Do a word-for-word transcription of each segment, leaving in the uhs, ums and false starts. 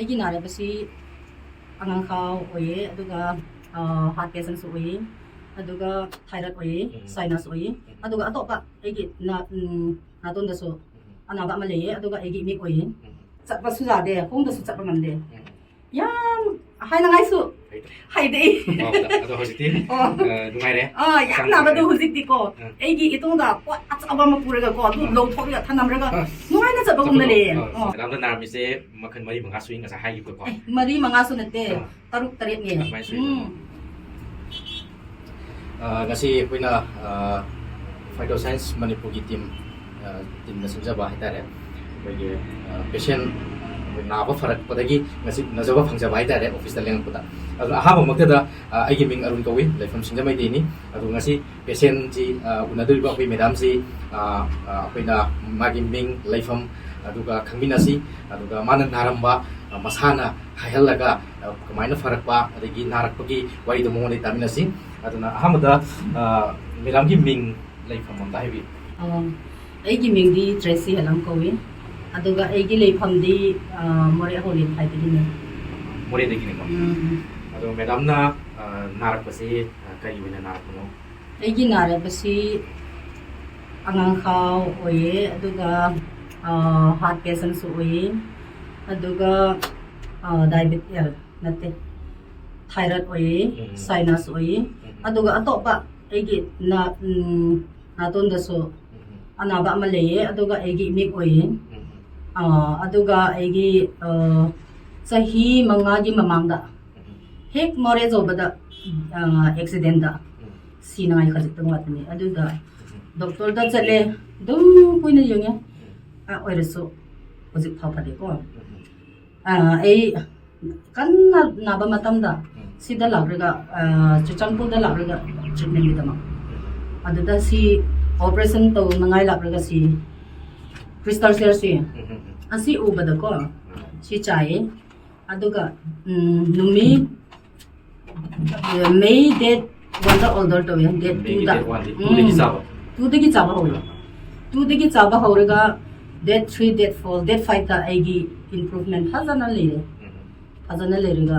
ꯑꯩꯒꯤ ꯅꯥꯔꯤꯕꯁꯤ ꯑꯉꯥꯡꯈꯥꯎ ꯑꯣꯏꯌꯦ, ꯑꯗꯨꯒ ꯍꯥꯔꯠ ꯄꯦꯁꯦꯟꯁꯨ ꯑꯣꯏꯌꯦ, ꯑꯗꯨꯒ ꯊꯥꯏꯔꯣꯏꯗ ꯑꯣꯏꯌꯦ, ꯎꯝ꯫ ꯁꯥꯏꯅꯁ ꯑꯣꯏꯌꯦ, ꯎꯝ꯫ ꯑꯗꯨꯒ ꯑꯇꯣꯞꯄ ꯑꯩꯒꯤ ꯅꯥ- ꯎꯝ, ꯅꯥꯇꯣꯟꯗꯁꯨ ꯑꯅꯥꯕ ꯑꯃ ꯂꯩꯌꯦ, ꯑꯗꯨꯒ ꯑꯩꯒꯤ ꯏꯃꯤꯠ ꯑꯣꯏꯌꯦ꯫ ꯆꯠꯄꯁꯨ ꯌꯥꯗꯦ, ꯈꯣꯡꯗꯁꯨ ꯆꯠꯄ ꯉꯝꯗꯦ꯫ ꯌꯥꯝ ꯍꯥꯏꯅꯉꯥꯏꯁꯨ ꯍꯩꯇ꯭ꯔꯦ꯫ ꯍꯩꯇꯦ꯫ ꯋꯥꯕꯗ꯫ ꯑꯗꯣ ꯍꯧꯖꯤꯛꯇꯤ ꯑꯣ꯫ ꯑ, ꯅꯨꯡꯉꯥꯏꯔꯦ꯫ ꯑꯥ, ꯌꯥꯝ ꯍꯛꯆꯥꯡ ꯅꯥꯕꯗꯣ ꯅꯨꯡꯉꯥꯏꯔꯦ꯫ ꯍꯧꯖꯤꯛꯇꯤꯀꯣ ꯑꯥ꯫ ꯑꯩꯒꯤ ꯏꯇꯨꯡꯗ ꯄꯣꯠ ꯑꯆꯧꯕ ꯑꯃ ꯄꯨꯔꯒꯀꯣ, ꯑꯗꯨ ꯑꯥ꯫ ꯂꯧꯊꯣꯛꯂꯒ ꯊꯝꯂꯝꯂꯒ ꯑꯥ꯫ ꯅꯨꯡꯉꯥꯏꯅ ꯆꯠꯄꯒꯨꯝꯅ ꯂꯩꯌꯦ꯫ ꯑ, ꯑꯥ꯫ ꯃꯦꯗꯥꯝꯗ ꯅꯥꯔꯝꯃꯤꯁꯦ ꯃꯈꯜ ꯃꯔꯤ ꯃꯉꯥ ꯁꯨꯏ ꯉꯁꯥꯏ ꯍꯥꯏꯈꯤꯕꯗꯀꯣ꯫ ꯑꯦ, ꯃꯔꯤ ꯃꯉꯥꯁꯨ ꯅꯠꯇꯦ, ꯑꯥ꯫ ꯇꯔꯨꯛ ꯇꯔꯦꯠꯅꯦ꯫ ꯑꯗꯨꯃꯥꯏꯅ ꯁꯨꯏ꯫ ꯎꯝ꯫ ꯑ, ꯉꯁꯤ ꯑꯩꯈꯣꯏꯅ, ꯑ, ꯐꯥꯏꯇꯣ ꯁꯥꯏꯟꯁ ꯃꯅꯤꯄꯨꯔꯒꯤ ꯇꯤꯝ, ꯑ, ꯇꯤꯝꯅ ꯁꯤꯟꯖꯕ ꯍꯥꯏꯇꯥꯔꯦ꯫ ꯑꯩꯈꯣꯏꯒꯤ, ꯑ, ꯄꯦꯁꯦꯟ ꯑꯩꯈꯣꯏ ꯅꯥꯕ ꯐꯔꯛꯄꯗꯒꯤ ꯉꯁꯤ ꯎꯅꯖꯕ ꯐꯪꯖꯕ ꯍꯥꯏꯇꯥꯔꯦ, ꯑꯣꯐꯤꯁꯇ ꯂꯦꯡꯉꯛꯄꯗ꯫ ꯑꯗꯨꯅ ꯑꯍꯥꯟꯕꯃꯛꯇꯗ, ꯑ, ꯑꯩꯒꯤ ꯃꯤꯡ ꯑꯔꯨꯟ ꯀꯧꯏ, ꯂꯩꯐꯝ ꯁꯤꯡꯖꯃꯩꯗꯩꯅꯤ꯫ ꯑꯗꯣ ꯉꯁꯤ ꯄꯦꯁꯦꯟꯁꯤ, ꯑ, ꯎꯅꯗꯣꯔꯤꯕ ꯑꯩꯈꯣꯏ ꯃꯦꯗꯥꯝꯁꯤ, ꯑ, ꯑ, ꯑꯩꯈꯣꯏꯅ ꯃꯥꯒꯤ ꯃꯤꯡ, ꯂꯩꯐꯝ, ꯑꯗꯨꯒ ꯈꯪꯃꯤꯟꯅꯁꯤ꯫ ꯑꯗꯨꯒ ꯃꯥꯅ ꯅꯥꯔꯝꯕ, ꯑ, ꯃꯁꯥꯅ ꯍꯥꯏꯍꯜꯂꯒ, ꯑ, ꯀꯃꯥꯏꯅ ꯐꯔꯛꯄ, ꯑꯗꯒꯤ ꯅꯥꯔꯛꯄꯒꯤ ꯋꯥꯔꯤꯗꯣ ꯃꯉꯣꯟꯗ ꯇꯥꯃꯤꯟꯅꯁꯤ꯫ ꯑꯗꯨꯅ ꯑꯍꯥꯟꯕꯗ, ꯑ, ꯃꯦꯗꯥꯝꯒꯤ ꯃꯤꯡ, ꯂꯩꯐꯝ ꯑꯝꯇ ꯍꯥꯏꯕꯤꯌꯨ꯫ ꯑꯣ, ꯑꯩꯒꯤ ꯃꯤꯡꯗꯤ ꯇ꯭ꯔꯦꯁꯤ ꯍꯦꯂꯝ ꯀꯧꯏ꯫ ꯑꯗꯨꯒ ꯑꯩꯒꯤ ꯂꯩꯐꯝꯗꯤ, ꯑ, ꯃꯣꯔꯦ ꯍꯧꯔꯦꯟ ꯍꯥꯏꯕꯗꯨꯅꯤ꯫ ꯃꯣꯔꯦꯗꯒꯤꯅꯤꯀꯣ? ꯎꯝ꯫ ꯑꯗꯣ ꯃꯦꯗꯥꯝꯅ, ꯑ, ꯅꯥꯔꯛꯄꯁꯤ, ꯑ, ꯀꯔꯤ ꯑꯣꯏꯅ ꯅꯥꯔꯛꯄꯅꯣ? ꯑꯩꯒꯤ ꯅꯥꯔꯛꯄꯁꯤ ꯑꯉꯥꯡꯈꯥꯎ ꯑꯣꯏꯌꯦ, ꯑꯗꯨꯒ, ꯑ, ꯍꯥꯔꯠ ꯄꯦꯁꯦꯟꯁꯨ ꯑꯣꯏꯌꯦ, ꯑꯗꯨꯒ, ꯑ, ꯗꯥꯏꯕꯦꯇꯤ-, ꯑ, ꯅꯠꯇꯦ, ꯊꯥꯏꯔꯣꯏꯗ ꯑꯣꯏꯌꯦ, ꯎꯝ꯫ ꯁꯥꯏꯅꯁ ꯑꯣꯏꯌꯦ, ꯎꯝ꯫ ꯑꯗꯨꯒ ꯑꯇꯣꯞꯄ ꯑꯩꯒꯤ ꯅꯥ-, ꯎꯝ, ꯅꯥꯇꯣꯟꯗꯁꯨ ꯎꯝ꯫ ꯑꯅꯥꯕ ꯑꯃ ꯂꯩꯌꯦ, ꯑꯗꯨꯒ ꯑꯩꯒꯤ ꯏꯃꯤꯠ ꯑꯣꯏꯌꯦ꯫ ꯎꯝ꯫ ꯑ, ꯑꯗꯨꯒ ꯑꯩꯒꯤ, ꯑ, ꯆꯍꯤ ꯃꯉꯥꯒꯤ ꯃꯃꯥꯡꯗ ꯎꯝ꯫ ꯍꯦꯛ ꯃꯣꯔꯦ ꯌꯧꯕꯗ, ꯑ, ꯑꯦꯛꯁꯤꯗꯦꯟꯗ ꯎꯝ꯫ ꯁꯤꯅꯉꯥꯏ ꯈꯖꯤꯛꯇꯪ ꯋꯥꯠꯄꯅꯦ꯫ ꯑꯗꯨꯗ ꯎꯝ꯫ ꯗꯣꯛꯇꯔꯗ ꯆꯠꯂꯦ, ꯑꯗꯨꯝ ꯀꯨꯏꯅ ꯌꯦꯡꯉꯦ꯫ ꯎꯝ꯫ ꯑ, ꯑꯣꯏꯔꯁꯨ ꯍꯧꯖꯤꯛ ꯐꯥꯎ ꯐꯗꯦꯀꯣ꯫ ꯎꯝ꯫ ꯑ, ꯑꯩ ꯀꯟꯅ ꯅꯥꯕ ꯃꯇꯝꯗ ꯎꯝ꯫ ꯁꯤꯗ ꯂꯥꯛꯂꯒ, ꯑ, ꯆꯨꯔꯆꯥꯟꯄꯨꯔꯗ ꯂꯥꯛꯂꯒ ꯇ꯭ꯔꯤꯠꯃꯦꯟꯒꯤꯗꯃꯛ꯫ ꯎꯝ꯫ ꯑꯗꯨꯗ ꯁꯤ ꯑꯣꯄꯔꯦꯁꯟ ꯇꯧꯅꯉꯥꯏ ꯂꯥꯛꯂꯒ ꯁꯤ ꯀ꯭ꯔꯤꯁꯇꯜ ꯁꯦꯌꯔꯁꯤ ꯎꯝ, ꯎꯝ, ꯎꯝ꯫ ꯑꯁꯤ ꯎꯕꯗꯀꯣ ꯎꯝ꯫ ꯁꯤ ꯆꯥꯏꯌꯦ꯫ ꯑꯗꯨꯒ, ꯎꯝ, ꯅꯨꯃꯤꯠ, ꯑ, ꯃꯦ ꯗꯦꯠ ꯋꯥꯟꯗ ꯑꯣꯔꯗꯔ ꯇꯧꯋꯦ, ꯗꯦꯠ ꯃꯦꯒꯤ ꯇꯨꯗ꯫ ꯗꯦꯠ ꯋꯥꯟꯗꯤ ꯎꯝ꯫ ꯇꯨꯗꯒꯤ ꯆꯥꯕ? ꯇꯨꯗꯒꯤ ꯆꯥꯕ ꯍꯧꯋꯦ꯫ ꯑꯥ꯫ ꯇꯨꯗꯒꯤ ꯆꯥꯕ ꯍꯧꯔꯒ date three, date four, date ꯐꯥꯏꯚꯇ ꯑꯩꯒꯤ improvement ꯐꯖꯅ ꯂꯩꯔꯦ꯫ ꯎꯝ꯫ ꯐꯖꯅ ꯂꯩꯔꯒ,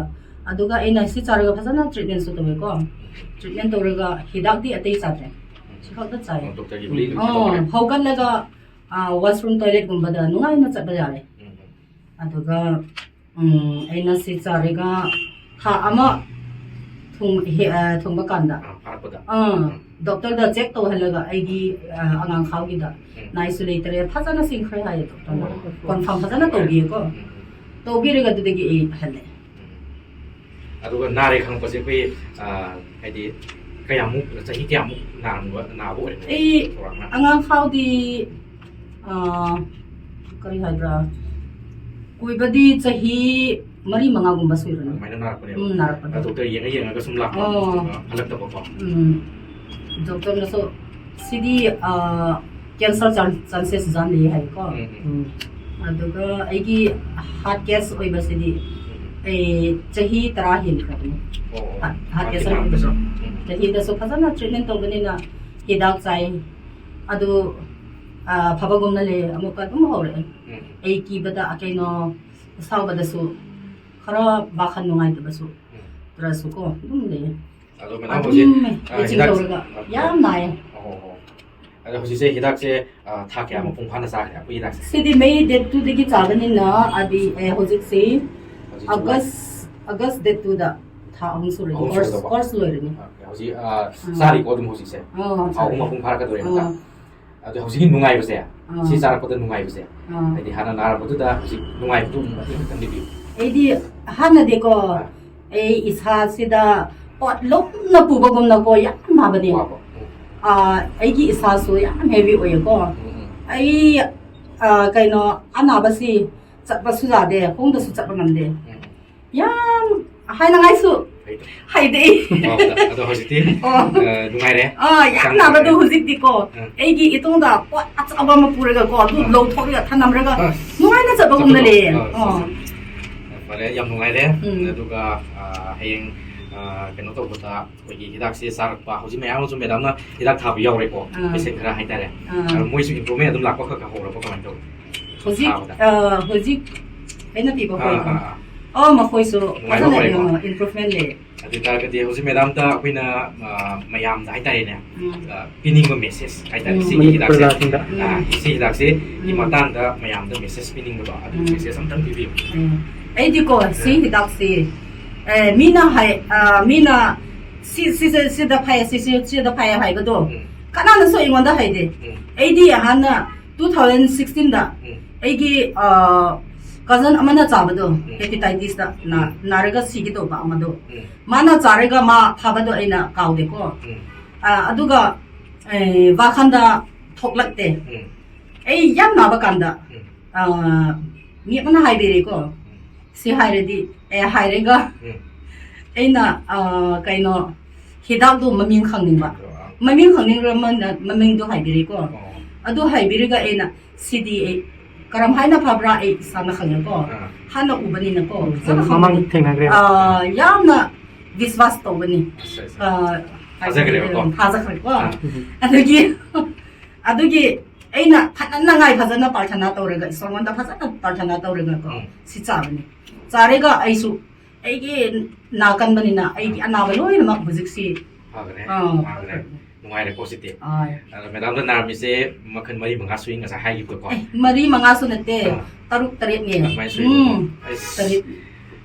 ꯑꯗꯨꯒ ꯑꯩꯅ ꯁꯤ ꯆꯥꯔꯒ ꯐꯖꯅ treatmentꯁꯨ ꯇꯧꯋꯦꯀꯣ꯫ Treatment ꯇꯧꯔꯒ ꯍꯤꯗꯥꯛꯇꯤ ꯑꯇꯩ ꯆꯥꯗ꯭ꯔꯦ꯫ ꯁꯤ ꯈꯛꯇ ꯆꯥꯏ꯫ ꯑꯣ, ꯗꯣꯛꯇꯔꯒꯤ ꯒꯨꯂꯤ ꯑꯗꯨꯝ ꯑꯣ, ꯇꯧꯔꯦ꯫ ꯍꯧꯒꯠꯂꯒ, ꯑ, washroom, toiletꯀꯨꯝꯕꯗ ꯅꯨꯡꯉꯥꯏꯅ ꯆꯠꯄ ꯌꯥꯔꯦ꯫ ꯎꯝ꯫ ꯑꯗꯨꯒ, ꯎꯝ, ꯑꯩꯅ ꯁꯤ ꯆꯥꯔꯒ ꯊꯥ ꯑꯃ ꯊꯨꯡ-, ꯍꯦ-, ꯑ, ꯊꯨꯡꯕ ꯀꯥꯟꯗ, ꯑꯥ, ꯐꯥꯔꯛꯄꯗ꯫ ꯑꯥ, ꯎꯝ꯫ ꯗꯣꯛꯇꯔꯗ check ꯇꯧꯍꯜꯂꯒ ꯑꯩꯒꯤ, ꯑ, ꯑꯉꯥꯡ ꯈꯥꯎꯒꯤꯗ ꯎꯝ꯫ ꯅꯥꯏꯁꯨ ꯂꯩꯇ꯭ꯔꯦ, ꯐꯖꯅ ꯁꯤꯡꯈ꯭ꯔꯦ ꯍꯥꯏꯌꯦ ꯗꯣꯛꯇꯔꯅ꯫ ꯑꯣ꯫ Confirm ꯐꯖꯅ ꯇꯧꯕꯤꯌꯦꯀꯣ꯫ ꯎꯝ꯫ ꯇꯧꯕꯤꯔꯒ ꯑꯗꯨꯗꯒꯤ ꯑꯩ ꯍꯜꯂꯦ꯫ ꯎꯝ꯫ ꯑꯗꯨꯒ ꯅꯥꯔꯦ ꯈꯪꯉꯛꯄꯁꯦ ꯑꯩꯈꯣꯏ, ꯑ, ꯍꯥꯏꯗꯤ ꯀꯌꯥꯃꯨꯛ, ꯆꯍꯤ ꯀꯌꯥꯃꯨꯛ ꯅꯥꯔꯝꯕ, ꯅꯥꯕ ꯑꯣꯏꯔꯝꯒꯦ? ꯑꯩ ꯆꯥꯎꯔꯥꯛꯅ? ꯑꯉꯥꯡ ꯈꯥꯎꯗꯤ, ꯑ, ꯀꯔꯤ ꯍꯥꯏꯕ꯭ꯔꯥ? ꯀꯨꯏꯕꯗꯤ ꯆꯍꯤ ꯃꯔꯤ ꯃꯉꯥꯒꯨꯝꯕ ꯁꯨꯔꯅꯤ꯫ ꯑꯗꯨꯃꯥꯏꯅ ꯅꯥꯔꯛꯄꯅꯦꯕ? ꯎꯝ, ꯅꯥꯔꯛꯄꯅꯦ꯫ ꯑꯗꯣ ꯗꯣꯛꯇꯔ ꯌꯦꯡꯉ ꯌꯦꯡꯉꯒ ꯁꯨꯝ ꯂꯥꯛꯄ, ꯑꯣ꯫ ꯑꯗꯨꯒ ꯐꯠꯂꯛꯇꯕꯀꯣ? ꯎꯝ꯫ ꯗꯣꯛꯇꯔꯅꯁꯨ ꯁꯤꯗꯤ, ꯑ, cancer chan-, chances ꯌꯥꯝ ꯂꯩ ꯍꯥꯏꯀꯣ꯫ ꯎꯝ, ꯎꯝ꯫ ꯎꯝ꯫ ꯑꯗꯨꯒ ꯑꯩꯒꯤ heart case ꯑꯣꯏꯕꯁꯤꯗꯤ ꯎꯝ꯫ ꯑꯩ ꯆꯍꯤ ꯇꯔꯥ ꯍꯦꯟꯈ꯭ꯔꯕꯅꯤ꯫ ꯑꯣ, ꯑꯣ꯫ Heart, heart heart case case ꯑꯣꯏꯕꯁꯨ꯫ ꯎꯝ꯫ ꯆꯍꯤꯗꯁꯨ ꯐꯖꯅ treatment ꯇꯧꯕꯅꯤꯅ ꯍꯤꯗꯥꯛ ꯆꯥꯏ꯫ ꯑꯗꯨ, ꯑ, ꯐꯕꯒꯨꯝꯅ ꯂꯩ, ꯑꯃꯨꯛꯀ ꯑꯗꯨꯝ ꯍꯧꯔꯛꯑꯦ꯫ ꯎꯝ꯫ ꯑꯩ ꯀꯤꯕꯗ, ꯑ, ꯀꯩꯅꯣ, ꯑꯁꯥꯎꯕꯗꯁꯨ ꯈꯔ ꯋꯥꯈꯜ ꯅꯨꯡꯉꯥꯏꯇꯕꯁꯨ ꯎꯝ꯫ ꯇ꯭ꯔꯁꯨ ꯀꯣ ꯑꯗꯨꯝ ꯂꯩꯌꯦ꯫ ꯑꯗꯣ ꯃꯦꯗꯥꯝ ꯑꯗꯨꯝ ꯍꯧꯖꯤꯛ, ꯑ, ꯃꯦꯆꯤꯟ ꯍꯤꯗꯥꯛ ꯇꯧꯔꯒ ꯑ, ꯌꯥꯝ ꯅꯥꯏꯌꯦ꯫ ꯑꯣ, ꯑꯣ꯫ ꯑꯗꯣ ꯍꯧꯖꯤꯛꯁꯦ ꯍꯤꯗꯥꯛꯁꯦ, ꯑ, ꯊꯥ ꯀꯌꯥ ꯎꯝ꯫ ꯃꯄꯨꯡ ꯐꯥꯅ ꯆꯥꯈ꯭ꯔꯦ ꯑꯩꯈꯣꯏ ꯍꯤꯗꯥꯛꯁꯦ? ꯁꯤꯗꯤ May date twoꯗꯒꯤ ꯆꯥꯕꯅꯤꯅ ꯑꯗꯤ, ꯑꯦ, ꯍꯧꯖꯤꯛꯁꯤ ꯍꯧꯖꯤꯛ July꯫ August, August date twoꯗ ꯊꯥ ꯑꯍꯨꯝ ꯁꯨꯔꯅꯤ꯫ ꯑꯍꯨꯝ course, ꯁꯨꯔꯗꯧꯕ? Course ꯂꯣꯏꯔꯅꯤ꯫ ꯑ, ꯍꯧꯖꯤꯛ, ꯑ, ꯎꯝ꯫ ꯆꯥꯔꯤꯀꯣ ꯑꯗꯨꯝ ꯍꯧꯖꯤꯛꯁꯦ? ꯑꯣ, ꯊꯥ ꯑꯍꯨꯝ ꯆꯥꯔꯤ꯫ ꯃꯄꯨꯡ ꯐꯥꯔꯛꯀꯗꯧꯔꯦ ꯅꯠꯇ꯭ꯔꯥ? ꯑꯣ꯫ ꯑꯗꯣ ꯍꯧꯖꯤꯛꯀꯤ ꯅꯨꯡꯉꯥꯏꯕꯁꯦ, ꯑꯥ꯫ ꯁꯤ ꯆꯥꯔꯛꯄꯗ ꯅꯨꯡꯉꯥꯏꯕꯁꯦ, ꯑꯥ꯫ ꯍꯥꯏꯗꯤ ꯍꯥꯟꯅ ꯅꯥꯔꯝꯕꯗꯨꯗ ꯍꯧꯖꯤꯛ ꯅꯨꯡꯉꯥꯏꯕꯗꯨ ꯑꯃꯨꯛ ꯃꯇꯦꯛ ꯈꯤꯇꯪ ꯂꯤꯕꯤꯌꯨ꯫ ꯑꯩꯗꯤ ꯍꯥꯟꯅꯗꯤꯀꯣ, ꯑꯥ꯫ ꯑꯩ ꯏꯁꯥꯁꯤꯗ ꯄꯣꯠ ꯂꯨꯝꯅ ꯄꯨꯕꯒꯨꯝꯅꯀꯣ ꯌꯥꯝ ꯅꯥꯕꯅꯦ꯫ ꯋꯥꯕ꯫ ꯎꯝ꯫ ꯑꯥ, ꯑꯩꯒꯤ ꯏꯁꯥꯁꯨ ꯌꯥꯝ heavy ꯑꯣꯏꯌꯦꯀꯣ꯫ ꯎꯝ, ꯎꯝ꯫ ꯑꯩ, ꯑꯥ, ꯀꯩꯅꯣ, ꯑꯅꯥꯕꯁꯤ ꯆꯠꯄꯁꯨ ꯌꯥꯗꯦ, ꯈꯣꯡꯗꯁꯨ ꯆꯠꯄ ꯉꯝꯗꯦ꯫ ꯎꯝ꯫ ꯌꯥꯝ ꯍꯥꯏꯅꯉꯥꯏꯁꯨ ꯍꯩꯇ꯭ꯔꯦ꯫ ꯍꯩꯇꯦ꯫ ꯑꯣ, ꯑꯗꯣ ꯍꯧꯖꯤꯛꯇꯤ, ꯑꯣ꯫ ꯑ, ꯅꯨꯡꯉꯥꯏꯔꯦ? ꯑꯥ, ꯌꯥꯝ ꯍꯛꯆꯥꯡ ꯅꯥꯕꯗꯣ ꯐꯔꯦ꯫ ꯍꯧꯖꯤꯛꯇꯤꯀꯣ, ꯎꯝ꯫ ꯑꯩꯒꯤ ꯏꯇꯨꯡꯗ ꯄꯣꯠ ꯑꯆꯧꯕ ꯑꯃ ꯄꯨꯔꯒꯀꯣ, ꯑꯗꯨ ꯑꯥ꯫ ꯂꯧꯊꯣꯛꯂꯒ ꯊꯝꯂꯝꯂꯒ ꯑꯥ꯫ ꯅꯨꯡꯉꯥꯏꯅ ꯆꯠꯄꯒꯨꯝꯅ ꯆꯠꯄꯗꯣ? ꯂꯩꯌꯦ꯫ ꯑꯥ, ꯑꯥ꯫ ꯆꯠꯄ꯫ ꯐꯔꯦ, ꯌꯥꯝ ꯅꯨꯡꯉꯥꯏꯔꯦ꯫ ꯎꯝ꯫ ꯑꯗꯨꯒ, ꯑ, ꯍꯌꯦꯡ, ꯑ, ꯀꯩꯅꯣ ꯇꯧꯕꯗ ꯑꯩꯈꯣꯏꯒꯤ ꯍꯤꯗꯥꯛꯁꯦ ꯆꯥꯔꯛꯄ, ꯍꯧꯖꯤꯛ ꯃꯌꯥꯝ ꯑꯃꯁꯨ ꯃꯦꯗꯥꯝꯅ ꯍꯤꯗꯥꯛ ꯊꯥꯕ ꯌꯥꯎꯔꯦꯀꯣ, ꯑꯥ꯫ Patient ꯈꯔ ꯍꯥꯏꯇꯥꯔꯦ꯫ ꯑꯥ꯫ ꯑꯗꯣ ꯃꯣꯏꯁꯨ improvement ꯑꯗꯨꯝ ꯂꯥꯛꯄ ꯈꯔ ꯈꯔ ꯍꯧꯔꯕ ꯀꯃꯥꯏꯅ ꯇꯧꯏ? ꯍꯧꯖꯤꯛ, ꯊꯥꯕꯗ? ꯑ, ꯍꯧꯖꯤꯛ ꯑꯩꯅ ꯄꯤꯕ ꯑꯥ, ꯍꯣꯏꯗꯣ꯫ ꯑꯥ, ꯑꯥ. ꯑꯣ, ꯃꯈꯣꯏꯁꯨ ꯅꯨꯡꯉꯥꯏꯕ ꯐꯖꯅ ꯍꯣꯏꯀꯣ꯫ ꯌꯦꯡꯉꯣ, improvement ꯂꯩ꯫ ꯑꯗꯨ ꯑꯣꯏꯇꯥꯔꯒꯗꯤ ꯍꯧꯖꯤꯛ ꯃꯦꯗꯥꯝꯗ ꯑꯩꯈꯣꯏꯅ, ꯑ, ꯃꯌꯥꯝꯗ ꯍꯥꯏꯇꯥꯔꯦꯅꯦ, ꯎꯝ꯫ ꯑ, ꯄꯤꯅꯤꯡꯕ message ꯍꯥꯏꯇꯥꯔꯦ, ꯁꯤꯒꯤ ꯃꯅꯤꯄꯨꯔ ꯍꯤꯗꯥꯛꯁꯦ, ꯂꯥꯁꯤꯡꯗ꯫ ꯑ, ꯁꯤꯒꯤ ꯍꯤꯗꯥꯛꯁꯤ ꯒꯤ ꯎꯝ꯫ ꯃꯇꯥꯡꯗ ꯃꯌꯥꯝꯗ message ꯄꯤꯅꯤꯡꯕꯗꯣ, ꯑꯗꯨꯒꯤ ꯎꯝ꯫ message ꯑꯝꯇꯪ ꯄꯤꯕꯤꯌꯨ꯫ ꯎꯝ꯫ ꯑꯩꯗꯤꯀꯣ, ꯁꯤ ꯍꯤꯗꯥꯛꯁꯤ, ꯑꯦ, ꯃꯤꯅ ꯍꯥꯏ-, ꯑ, ꯃꯤꯅ ꯁꯤ, ꯁꯤꯁꯦ, ꯁꯤꯗ ꯐꯩ, ꯁꯤꯁꯦ, ꯁꯤꯗ ꯐꯩ ꯍꯥꯏꯕꯗꯣ ꯎꯝ꯫ ꯀꯅꯥꯅꯁꯨ ꯑꯩꯉꯣꯟꯗ ꯍꯥꯏꯗꯦ꯫ ꯎꯝ꯫ ꯑꯩꯗꯤ ꯍꯥꯟꯅ two thousand sixteen ꯗ ꯎꯝ꯫ ꯑꯩꯒꯤ, ꯑ, cousin ꯑꯃꯅ ꯆꯥꯕꯗꯣ, ꯎꯝ꯫ hepatitis ꯗ ꯅꯥ-, ꯅꯥꯔꯒ ꯁꯤꯒꯦ ꯇꯧꯕ ꯑꯃꯗꯣ꯫ ꯎꯝ꯫ ꯃꯥꯅ ꯆꯥꯔꯒ ꯃꯥ ꯐꯕꯗꯣ ꯑꯩꯅ ꯀꯥꯎꯗꯦꯀꯣ꯫ ꯎꯝ꯫ ꯑ, ꯑꯗꯨꯒ, ꯑꯦ, ꯋꯥꯈꯟꯗ ꯊꯣꯛꯂꯛꯇꯦ꯫ ꯎꯝ꯫ ꯑꯩ ꯌꯥꯝ ꯅꯥꯕ ꯀꯥꯟꯗ, ꯎꯝ꯫ ꯑ, ꯃꯤ ꯑꯃꯅ ꯍꯥꯏꯕꯤꯔꯦꯀꯣ, ꯁꯤ ꯍꯥꯏꯔꯗꯤ, ꯑꯦ, ꯍꯥꯏꯔꯒ ꯎꯝ꯫ ꯑꯩꯅ, ꯑ, ꯀꯩꯅꯣ, ꯍꯤꯗꯥꯛꯇꯣ ꯃꯃꯤꯡ ꯈꯪꯅꯤꯡꯕ꯫ ꯑ, ꯃꯃꯤꯡ ꯈꯪꯅꯤꯡꯕ ꯃꯃꯤꯡꯗꯣ ꯍꯥꯏꯕꯤꯔꯦꯀꯣ꯫ ꯑꯣ꯫ ꯑꯗꯨ ꯍꯥꯏꯕꯤꯔꯒ ꯑꯩꯅ, "ꯁꯤꯗꯤ ꯑꯩ ꯀꯔꯝ ꯍꯥꯏꯅ ꯐꯕ꯭ꯔꯥ?" ꯑꯩ ꯏꯁꯥꯅ ꯈꯪꯉꯦꯀꯣ꯫ ꯑ, ꯍꯥꯟꯅ ꯎꯕꯅꯤꯅꯀꯣ꯫ ꯎꯝ, ꯐꯖꯅ ꯃꯃꯥꯡ ꯈꯪꯕꯅꯤ꯫ ꯊꯦꯡꯅꯈ꯭ꯔꯦꯕ꯫ ꯑ, ꯌꯥꯝꯅ ꯕꯤꯁꯋꯥꯁ ꯇꯧꯕꯅꯤ꯫ ꯑꯁ, ꯑꯁ꯫ ꯑ, ꯊꯥꯖꯈ꯭ꯔꯦꯕꯀꯣ? ꯊꯥꯖꯈ꯭ꯔꯦꯀꯣ꯫ ꯑ꯫ ꯎꯝ꯫ ꯑꯗꯨꯒꯤ, ꯑꯗꯨꯒꯤ ꯑꯩꯅ ꯐꯖꯅꯉꯥꯏ ꯐꯖꯅ ꯄ꯭ꯔꯥꯊꯅꯥ ꯇꯧꯔꯒ, ꯏꯁꯣꯔꯉꯣꯟꯗ ꯐꯖꯅ ꯄ꯭ꯔꯥꯊꯅꯥ ꯇꯧꯔꯒꯀꯣ, ꯎꯝ꯫ ꯁꯤ ꯆꯥꯕꯅꯤ꯫ ꯆꯥꯔꯒ ꯑꯩꯁꯨ, ꯑꯩꯒꯤ ꯅꯥꯀꯟꯕꯅꯤꯅ, ꯑꯩꯒꯤ ꯑꯅꯥꯕ ꯂꯣꯏꯅꯃꯛ ꯍꯧꯖꯤꯛꯁꯤ, ꯐꯈ꯭ꯔꯦ, ꯑꯥ, ꯐꯈ꯭ꯔꯦ꯫ ꯅꯨꯡꯉꯥꯏꯔꯦꯀꯣ ꯁꯤꯗꯤ꯫ ꯑꯥ, ꯑꯗꯣ ꯃꯦꯗꯥꯝꯗ ꯅꯥꯔꯝꯃꯤꯁꯦ ꯃꯈꯜ ꯃꯔꯤ ꯃꯉꯥ ꯁꯨꯏ ꯉꯁꯥꯏ ꯍꯥꯏꯈꯤꯕꯗꯣꯀꯣ꯫ ꯑꯦ, ꯃꯔꯤ ꯃꯉꯥꯁꯨ ꯅꯠꯇꯦ, ꯑꯥ꯫ ꯇꯔꯨꯛ ꯇꯔꯦꯠꯅꯦ꯫ ꯑꯗꯨꯃꯥꯏꯅ ꯁꯨꯏ꯫ ꯎꯝ, ꯑꯁ, ꯇꯔꯦꯠ꯫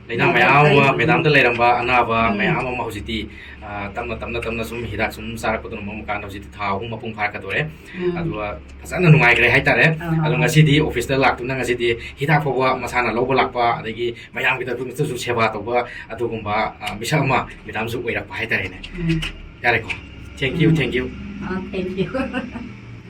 ꯂꯥꯏꯅꯥ ꯎꯝ, ꯃꯌꯥꯝ ꯑꯃ, ꯇꯔꯦꯠ꯫ ꯃꯦꯗꯥꯝꯗ ꯂꯩꯔꯝꯕ ꯑꯅꯥꯕ ꯎꯝ꯫ ꯃꯌꯥꯝ ꯑꯃ ꯍꯧꯖꯤꯛꯇꯤ, ꯑ, ꯇꯞꯅ, ꯇꯞꯅ, ꯇꯞꯅ ꯁꯨꯝ ꯍꯤꯗꯥꯛ ꯁꯨꯝ ꯆꯥꯔꯛꯄꯗꯨꯅ ꯃꯔꯝ ꯑꯣꯏꯔꯀꯥꯟꯗ ꯍꯧꯖꯤꯛꯇꯤ ꯊꯥ ꯑꯍꯨꯝ ꯃꯄꯨꯡ ꯐꯥꯔꯛꯀꯗꯣꯔꯦ꯫ ꯎꯝ꯫ ꯑꯗꯨꯒ ꯐꯖꯅ ꯅꯨꯡꯉꯥꯏꯈ꯭ꯔꯦ ꯍꯥꯏꯇꯥꯔꯦ꯫ ꯑꯥ꯫ ꯑꯗꯣ ꯉꯁꯤꯗꯤ ꯑꯣꯐꯤꯁꯇ ꯂꯥꯛꯇꯨꯅ ꯉꯁꯤꯗꯤ ꯍꯤꯗꯥꯛ ꯐꯥꯎꯕ ꯃꯁꯥꯅ ꯂꯧꯕ ꯂꯥꯛꯄ, ꯑꯗꯒꯤ ꯃꯌꯥꯝꯒꯤꯗꯃꯛꯇꯁꯨ ꯁꯦꯕꯥ ꯇꯧꯕ, ꯑꯗꯨꯒꯨꯝꯕ, ꯑ, ꯃꯤꯁꯛ ꯑꯃ ꯃꯦꯗꯥꯝꯁꯨ ꯑꯣꯏꯔꯛꯄ ꯍꯥꯏꯇꯥꯔꯦꯅꯦ꯫ ꯎꯝ꯫ ꯌꯥꯔꯦꯀꯣ? Thank you, um. thank you꯫ Ah, thank you꯫